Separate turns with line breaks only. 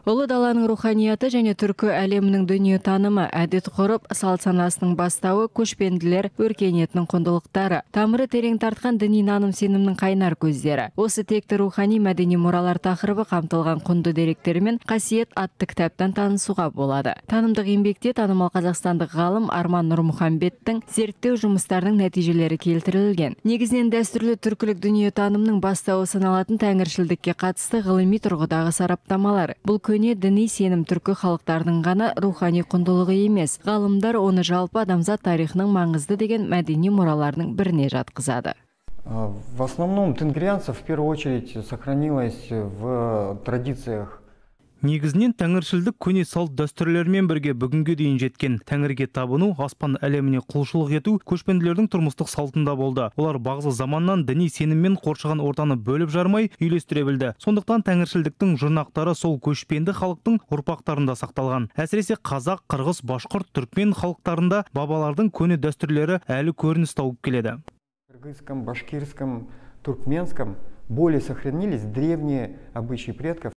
Ұлы даланың руханияты және түркі әлемінің дүниетанымы, әдет ғұрып, салт санасының бастауы, көшпенділер өркениетінің құндылықтары, тамыры терең тартқан діни наным сенімнің қайнар көздері. Осы текті рухани мәдени мұралар тақырыбы қамтылған құнды деректермен «Қасиет» атты кітаптан танысуға болады. Танымдық еңбекте танымал қазақстандық ғалым Арман Нұрмұхамбеттің зерттеу жұмыстарының нәтижелері келтірілген. Негізінен дәстүрлі түркілік дүниетанымның бастауы саналатын тәңіршілдікке қатысты ғылыми тұрғыдағы сараптамалар. Бұл көне діни сенім түркі халықтарының ғана рухани құндылығы емес. Ғалымдар оны жалпы адамзат тарихының маңызды деген мәдени мұраларының біріне жатқызады.
В основном тенгрианство в первую очередь сохранилось в традициях.
Негізінен тәңіршілдік көне салт дәстүрлермен бірге бүгінге дейін жеткен. Тәңірге табыну, аспан әлеміне құлшылық ету көшпенділердің тұрмыстық салтында болды. Олар бағзы заманнан діни сеніммен қоршаған ортаны бөліп жармай, үйлестіре білді. Сондықтан тәңіршілдіктің жұрнақтары сол көшпенді халықтың ұрпақтарында сақталған. Әсіресе қазақ, қырғыз, башқұрт, түркмен халықтарында бабалардың көне дәстүрлері әлі көрініс тауып келеді.
Кыргызском, башкирском, туркменском более сохранились древние обычаи предков.